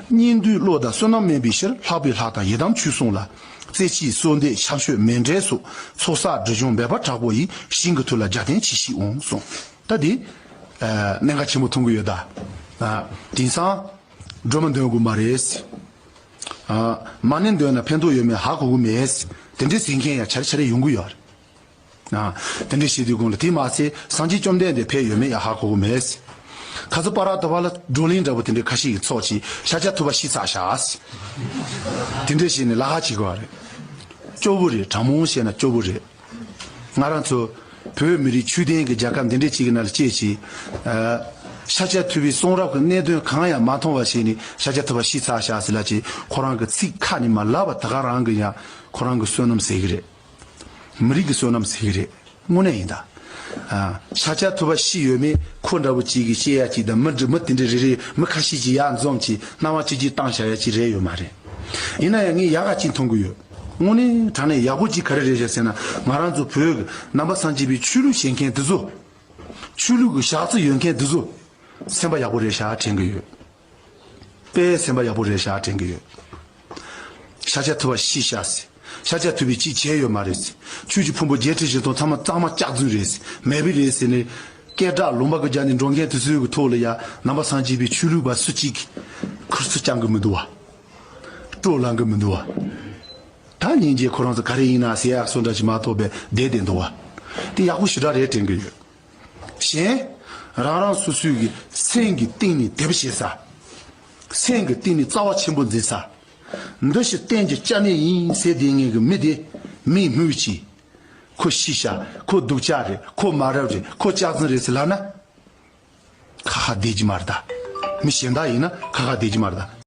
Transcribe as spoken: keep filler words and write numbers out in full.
སྙིང་འདུས་བློ་དང་བསོད་ནམས་དམན་པའི་ཕྱིར། ལྷག་པའི་ལྷ་དང་ཡི་དམ་ཆོས་སྲུང་ལ། རྩེ་གཅིག་གསོལ་འདེབས་ཕྱག་མཆོད་མཎྜལ་སོགས། ཚོགས་བསགས་སྒྲིབ་སྦྱོང་འབད་པ་དྲག་པོ་ཡིས། ཞིང་གི་མཐུ་ལ་རྒྱབ་རྟེན་ཅི་ཞིག་འོང་གསུངས། ད་འདི་གནད་འགག་ཆེན་པོ་མཐོང་གི་ཡོད་ད། དེང་སང་སྒྲོལ་མ་འདོན་དགོས་མ་རེད། མ་ཎི་འདོན་ན་ཕན་ཐོགས་ཡོད་མེད་ཧ་གོ་གི་མེད། དེ་འདྲའི་ཟེར་མཁན་ཡང་ཆ་རེ་ཆ་རེ་ཡོང་གི་ཡོད་རེད། དེ་འདྲ་བྱེད་དུས་གོང་ལ་དེ་མ་ཟད་སངས་རྒྱས་བཅོམ་ལྡན་འདས་ཕེབས་ཡོད་མེད་ཡང་ཧ་གོ་གི་མེད། ཁ་སང་པ་ར་དུ་བ་ལ་བགྲོ་གླེང་འདྲ་པོ་དེ་འདྲའི་ཁ་ཤས་ཀྱིས་ཚོགས་ཀྱིས་ཤཱཀྱ་ཐུབ་པ་ཤི་ཚར་ཤག་དེ་འདྲ་བྱས་ནས་ལ་ཧ་བྱེད་དགོས་པ་རེད། སྐྱོ་བོ་རེད། དྲང་མོ་བཤད་ན་སྐྱོ་བོ་རེད། ང་རང་ཚོ་བོད་མི་རིགས་ཆོས་ལྡན་གྱི་རྒྱལ་ཁབ་འདི་འདྲའི་ཅིག་གི་ནང་ལ་སྐྱེས་ཀྱིས། ཤཱཀྱ་ཐུབ་པའི་གསུང་རབ་ཀྱི་གནད་དོན་གང་ཡང་མ་མཐོང་བ་བྱས་ནས་ཤཱཀྱ་ཐུབ་པ་ཤི་ཚར་ཤག་ཟེར་ལབ་ཀྱིས་ཁོ་རང་གི་ཚིག་ཁ་ནས་མ་ལབ་པ་ད་ག་རང་གི་ཡང་ཁོ་རང་གི་བསོད་ནམས་ཟེར་གི་རེད། མི་རིགས་ཀྱི་བསོད་ནམས་ཟེར་གི་རེད། དངོས་གནས་ཡིན་ད། ཤཱཀྱ་ཐུབ་པ་ཤི་ཡོད་མེད་ཁོ་འདྲ་བོ་གཅིག་གིས་བཤད་ཡ་གཅིག་དང་མི་འདྲ་མི་དེ་འདྲ་རེ་རེ་མི་ཁ་ཤས་ཀྱིས་ཡར་འཛོམས་ཀྱིས་སྣང་བ་གཅིག་གཅིག་བཏང་བཞག་ཡ་གཅིག་རེད་ཡོད་མ་རེད། ཡིན་ན་ཡང་ངས་ཡག་ག་གཅིག་མཐོང་གི་ཡོད། དངོས་གནས་དྲང་གནས་ཡག་པོ་གཅིག་ག་རེ་རེད་ཤག་ཟེར་ན་ང་རང་ཚོ་བོད་ཀྱི་ནང་པ་སངས་རྒྱས་པའི་ཆོས་ལུགས་བྱེད་མཁན་དེ་ཚོ། ཆོས་ལུགས་ཀྱི་ཞག་རྩི་ཡོད་མཁན་དེ་ཚོ། སེམས་པ་ཡག་པོ་རེད་ཤག་དྲན་གི་ཡོད། དཔེ་སེམས་པ་ཡག་པོ་རེད་ཤག་དྲན་གི་ཡོད། ཤཱཀྱ་ཐུབ་པ་ཤི་ཤག་ཟེར། ཤཱཀྱ་ཐུབ་པས་ཅིག་བྱས་ཡོད་མ་རེད་ཟེར། ཆོས་ཀྱི་ཕུང་པོ་བརྒྱད་ཁྲི་བཞི་སྟོང་ཚང་མ་གཙང་མ་སྐྱག་རྫུན་རེད་ཟེར། མེད་པ་རེད་ཟེར་ནས། སྐད་གྲགས་ལུང་པ་གི་རྒྱ་ནས་འགྲོ་མཁན་དེ་ཚོའི་གི་ཐོག་ལ་ཡ་ནང་པ་སངས་རྒྱས་པའི་ཆོས་ལུགས་པ་སུ་གཅིག་གིས་ཁུར་ཚུར་བཅང་གི་མི་འདུག་བ། སྤྲོ་ལངས་གི་མི་འདུག་བ། ད་སྙིང་རྗེ་ཁོ་རང་ཚོ་ག་རེ་ཡིན་ན་ཟེར་ཡག་སོ་འདྲ་ཞིག་མ་གཏོགས་པའི་བསྡད་བསྡད་འདུག་བ། དེ་ཡག་པོ་ཞེ་དྲག་རེད་དྲན་གི་ཡོད། གཞན། རང་རང་སོ་སོའི་གི་སེམས་ཀྱི་གཏིང་ནས་དད་པ་བྱེད་ས། སེམས་ཀྱི་གཏིང་ནས་རྩ་བ་ཆེན་པོ་འཛིན་ས། འདི་ཞིག་གཏན་གྱི་སྐྱབས་གནས་ཡིན་ཟེར་བསྡད་མཁན་གྱི་མི་དེ་མིག་སྨོས་ཅི། ཁོ་ཤི་ཤག་ཁོ་སྡུག་ཅག་རེད། ཁོ་མ་རབས་རེད། ཁོ་སྐྱག་རྫུན་རེད་ཟེར་ལབ་ན། ཁ་ཁ་བསྡད་ཀྱི་མ་རེད་ད། མི་གཞན་དག་ཡིན་ན་ཁ་ཁ་བསྡད་ཀྱི་མ་རེད་ད།